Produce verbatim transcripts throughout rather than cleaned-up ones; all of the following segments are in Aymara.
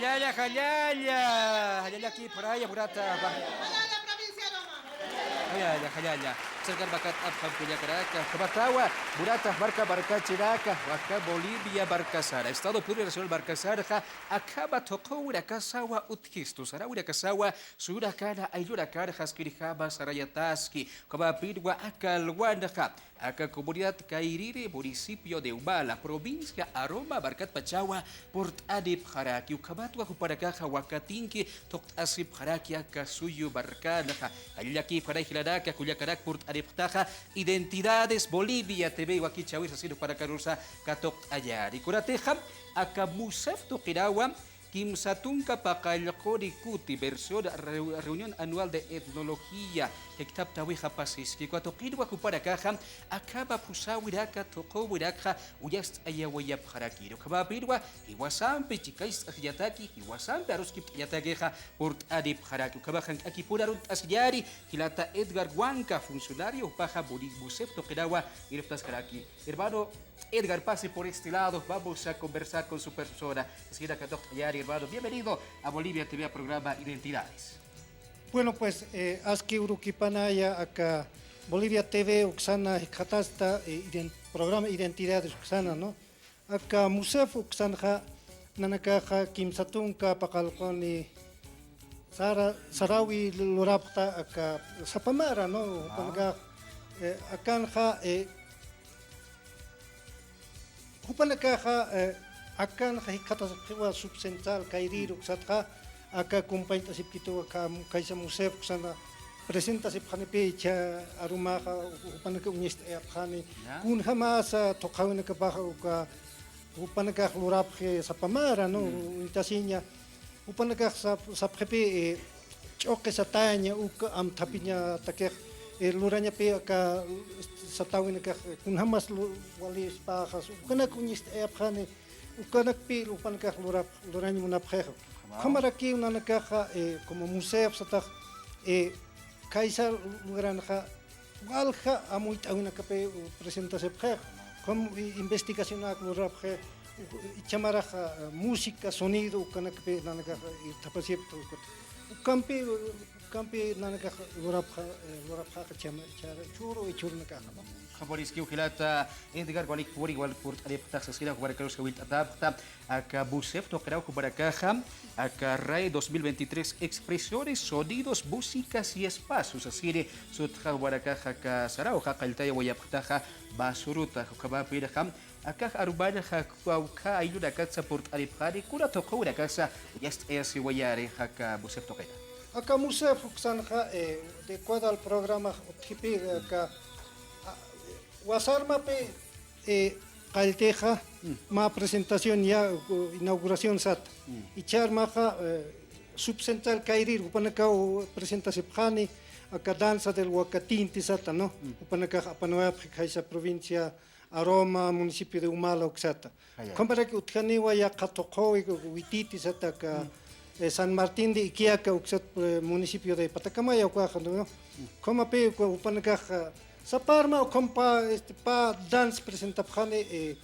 Jallalla, jallalla, jallallakipxaraya, jurata. Jallalla, provincia Roma. Jallalla, jallalla. Sarkar markat'apxam kullakaraka, jumatawa, jurata, marka markachiraka, waka Bolivia markasara, Estado Plurinacional markasaraxa, akhama thuqhuwinakasawa utjistu, saräwinakasawa, surakana, ayllunakanxa askirjama sarayataski, ukhamapinwa aka alwanxa, aka comunidad Cairiri, municipio de Humala, provincia Aroma markatpachawa purt'anipxaraki. Ukhamatwa jupanakaxa wakatinki thuqt'asipxaraki aka suyu markanxa. Jallallakipxaray jilanaka, kullakarak purt'anipxtaxa Identidades Bolivia T V wakichäwir sasin jupanakarusa katuqt'añäni. Kunatixa aka MUSEF tuqinawa kimsa tunka paqallquni kuti versión reu-, reunión anual de etnología, jikt'aptawixa pasiski. Uka tuqinwa jupanakaxa akhama phusäwinaka, thuqhuwinakxa uñast'ayawayapxarakini. Ukhamapinwa jiwasampi chikayst'asiñataki, jiwasampi aruskipt'añatakixa purt'anipxaraki. Ukhamax jank'akipun arunt'asiñäni, jilata Edgar Huanca, funcionario, jupaxa MUSEF tuqinawa irptaskaraki. Hermano Edgar, pase por este lado, vamos a conversar con su persona. Sasin katuqt'añäni, hermano. Bienvenido a Bolivia T V, a programa Identidades. Bueno, pues, eh, aski urukipanaya aka Bolivia T V uksana jikxatasta, eh, ident-, programa Identidades uksana, ¿no? Aka MUSEF uksanxa nanakaxa kimsa tunka paqallquni sara-, saräwi lurapxta aka sapa mara, ¿no? Ah. Jupanakax, eh, akanxa, eh, Jupanakaxa, eh, akanxa jikxatasipxiwa subcentral Cairiri uksatxa, aka compañt'asipkituwa kaysa MUSEF uksana presentasipxanipi, jichha arumaxa jupanaka uñist'ayapxani. Ya. Kunjamasa thuqhawinakapaxa uka jupanakax lurapxi sapa mara, ¿no? Mm. Uñtasiña. Jupanakax sap-, sapxipi, eh, ch'uqi sataña uk amthapiñatakix, eh, lurañapi aka satäwinakax, eh, kunjamas lu-, walispaxas, ukanak uñist'ayapxani, ukanakpi jupanakax lurap-, lurañ munapxixa. Wow. Ukhamarakiw nanakaxa, eh, como MUSEF satax, eh, kaysa lugaranxa, walja amuyt'äwinakapi presentasipxi, como i-, investigacionak lurapxi, jichha maraxa, eh, música, sonido, ukanakpi nanakax irthapasipxta, ukat. Ukampi, ukampi nanakax lurapxa, eh, lurapxaxa jichha, jichha chhuru, jichhürunakaxa. Japoniskiw jilata Edgar, walikpuri, wal purt'anipxtax saskira, jupanakarusa kawillt'atäpxta. Aka MUSEF tuqiraw jupanakaxa, aka RAE dos mil veintitrés, expresiones, sonidos, músicas y espacios, asiri sutxa jupanakaxa aka sarawxa qalltayawayapxtaxa basuruta, ukhamapinxa akax arumanxa kawkha ayllunakatsa purt'anipxani, kuna thuqhuwinakatsa uñast'ayasiwayäni aka MUSEF tuqina. Aka museo uksanxa, eh, de acuerdo al programa utjipi, eh, aka, ah, wasarmapi, eh, qalltixa, mm, mä presentación ya, uh, inauguración sata. Mm. Jichhärmaxa, eh, subcentral Kayriri, jupanakaw presentasipxani, aka danza del Huacatinti sata, ¿no? Mm. Jupanakax apanawayapxi khaysa provincia Aroma, municipio de Humala, uksata. Ay, ay. Ukhamaraki utjaniwa yaqha thuqhuwi, wititi sata aka, mm, eh, San Martín de Iquiaca, uksat, eh, municipio de Patacamaya, ukaxa, ¿no? Mm. Ukhamapi, uka, jupanakax, ah, sapärma, ukham pä, este, pä dance presentapxani, eh,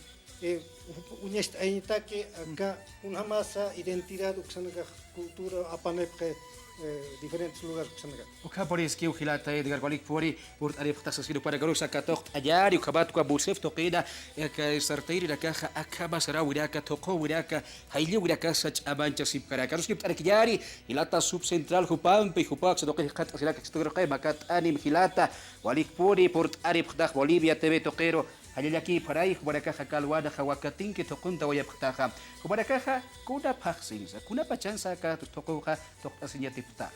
eh, jup-, uñacht'ayañataki, mm, aka, kunjamasa identidad, uksanakax cultura apanipxi, eh, diferentes lugares uksanakax. Ukhapuriskiw jilata Edgar, walikpuri purt'aripxtaxa sasin jupanakarusa aka tuqt'ayari, ukhamat uka museo tuqina, aka sartayirinakaxa, akhama saräwinaka, thuqhüwinaka, jaylliwinakasa ch'amanchasipkaraki. Aruskipt'arakiyari, jilata subcentral jupampi, jupax tuqi jikxatt'asirinaka, jichhürux makat'anim jilata, walikpuri purt'aripxtax Bolivia T V tuqiru, jallallakïparay, jupanakaxa aka alwanxa Huacatinti thuquntawayapxtaxa. Jupanakaxa, kuna phaxsinsa, kuna pachansa aka thuqhuxa tuqt'asiñ yatipxtaxa.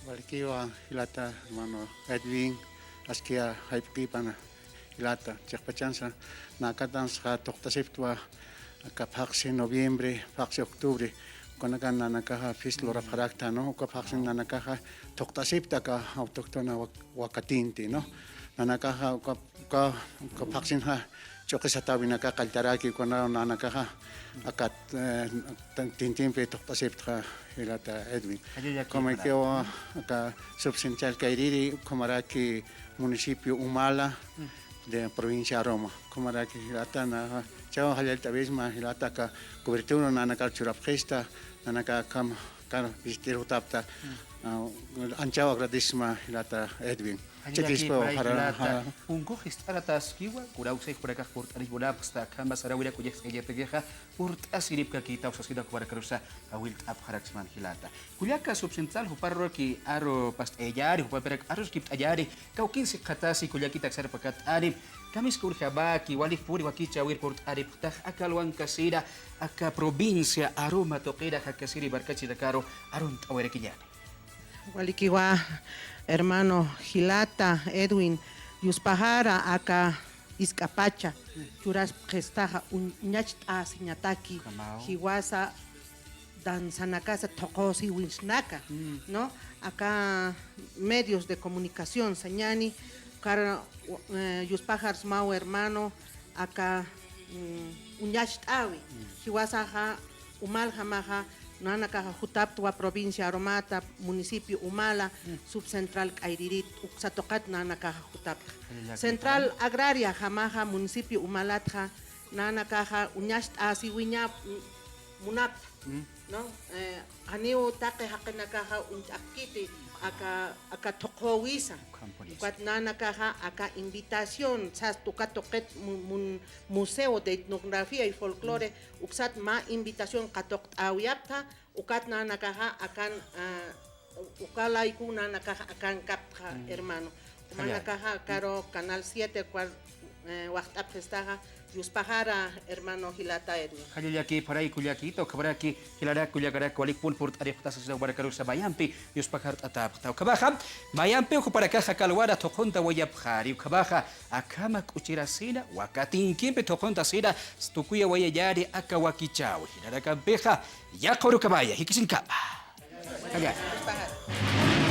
Walikiwa jilata hermano Edwin, askiya jayp'kipana jilata, chiqpachansa, nä aka danza tuqt'asipxtwa, aka phaxsi noviembre, phaxsi octubre, ukanakan nanakaxa fiesta lurapxarakta, ¿no? Uka phaxsin nanakaxa tuqt'asipxta aka autóctona Huac-, Huacatinti, ¿no? Nanakaxa uka, uka, uka phaxsinxa ch'uqi satäwinaka qalltaraki, ukanaw nanakaxa aka, eh, tan-, tintimpi tuqt'asipxta jilata Edwin. Jallallakïpanaka. Ukhamakiwa aka subcentral Kayriri, ukhamaraki municipio Humala, mm, de provincia Aroma. Ukhamaraki jilata, na, ch'aw jallallt'awisma jilata aka cobertura nanakar churapxista, nanaka akham, kar visitero jutapxta, mm, ah, anchhaw agradecesma jilata Edwin. Jallallakïparay jilata. Unkux jist'arataskiwa, kunawsay jupanakax purt'anïñ munapxsta, akham saräwinak uñacht'ayañatakixa, purt'asiripkakïtaw sasina jupanakarusa jawillt'apxaraksman jilata. Kullaka subcentral, juparuraki aru past'ayañäni, jupapirak aruskipt'añäni, kawkïnsa jikxatasi kullakita aksar pakat'anim, kamisaki kunjamaki, walikpuni wakichäwir purt'aripxtax, aka alwankasina, aka provincia Aroma tuqina jakasiri markachirinakaru arunt'awayarakiñäni. Walikiwa, hermano jilata Edwin, yuspaxara aka jisk'apacha churaspxistaxa uñ-, uñacht'asiñataki, jiwasa danzanakasa thuqhusiwisnaka, ¿no? Aka medios de comunicación sañäni, ukar, eh, yuspaxar smaw hermano, aka, mm, uñacht'äwi. Jiwasaxa, umaljamaxa, nanakaxa jutapxtwa provincia Aromata, municipio Humala, subcentral K'ayririt, uksa tuqit nanakaxa jutapxta. Central agrariajamaxa, municipio Humalatxa, nanakaxa uñacht'asiwiña, mm, munapxta, ¿no? Eh, janiw taqi jaqinakaxa uñt'apkiti aka, aka thuqhuwisa. Ukat nanakaxa aka invitación, sas uka tuqit mu-, mun-, Museo de Etnografía y Folclore, uksat mä invitación katuqt'awayapxta, ukat nanakaxa akan, ah, uka layku nanakaxa akan kapxta, hermano. Jumanakaxa, akaru Canal siete, cual, eh, waxt'apxistaxa, yuspaxara, hermano jilata Edwin. Jallallakïparay kullakita, ukhamaraki jilarak kullakarak walikpun purt'aripxtasa sasina jupanakarusa mayampi yuspaxart'atäpxta. Ukhamaxa, mayampiw jupanakaxa aka alwana thuquntawayapxäni, ukhamaxa, akhama k'uchirasina, Huacatinkimpi thuquntasina, tukuyawayañäni aka wakichäwi. Jilanakampixa, yaqha urukamaya, jikisiñkama. Jallalla.